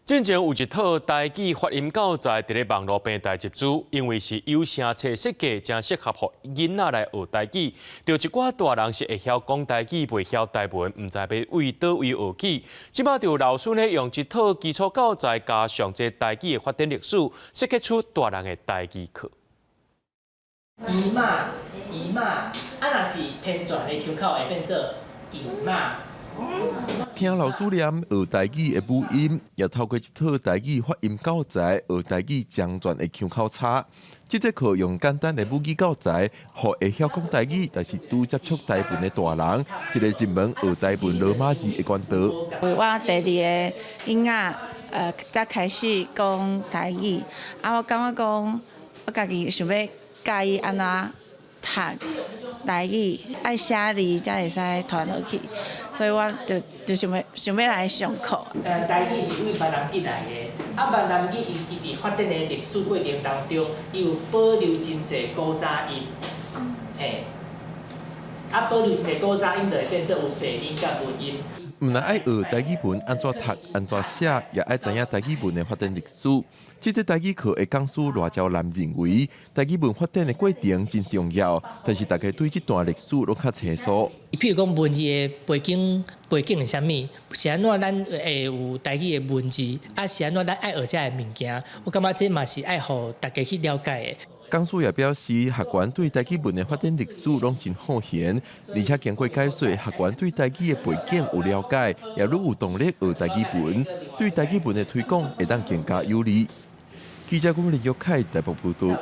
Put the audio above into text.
進前有一套台語發音教材佇咧網路平台集資，因為是有聲冊設計，誠適合予囡仔來學台語。著一寡大人是會曉講台語，袂曉台文，毋知欲對佗位學起。這擺就有老師呢，用一套基礎教材加上這台語的發展歷史，設計出大人的台語課。姨媽，姨媽，啊，若是偏轉的腔口會變做姨媽。聽老師念學台語的母音，也透過這套台語發音教材學台語將轉的腔口差。這節課用簡單的母語教材，予會曉講台語，但是拄接觸台文的大人，一個入門學台文羅馬字的管道。我第二个囡仔，才開始講台語，啊，我感覺講，我家己想欲教伊按怎讀台語，愛寫字才會使傳落去，所以我就想欲來上課。台語是對閩南語來的，啊，閩南語伊伊佇發展的歷史過程當中，伊有保留真濟古早音，嘿，啊，保留真濟古早音就會變做有白音佮文音。毋但愛學台語文按怎讀、按怎寫，也愛知影台語文的發展歷史。這節台語課的講師賴昭南認為，台語文發展的過程真重要，但是大家對這段歷史攏較生疏。譬如講文字的背景，背景是啥物？是按怎咱會有台語的文字？啊，是按怎咱愛學這个物件？我感覺這嘛是愛予大家去了解的。講師也表示，學員對台語文的發展歷史攏真好閒，而且經過解說，學員對台語的背景有了解，也愈有動力學台語文，對台語文的推廣會當更加有利。記者郭林玉凱台北報道。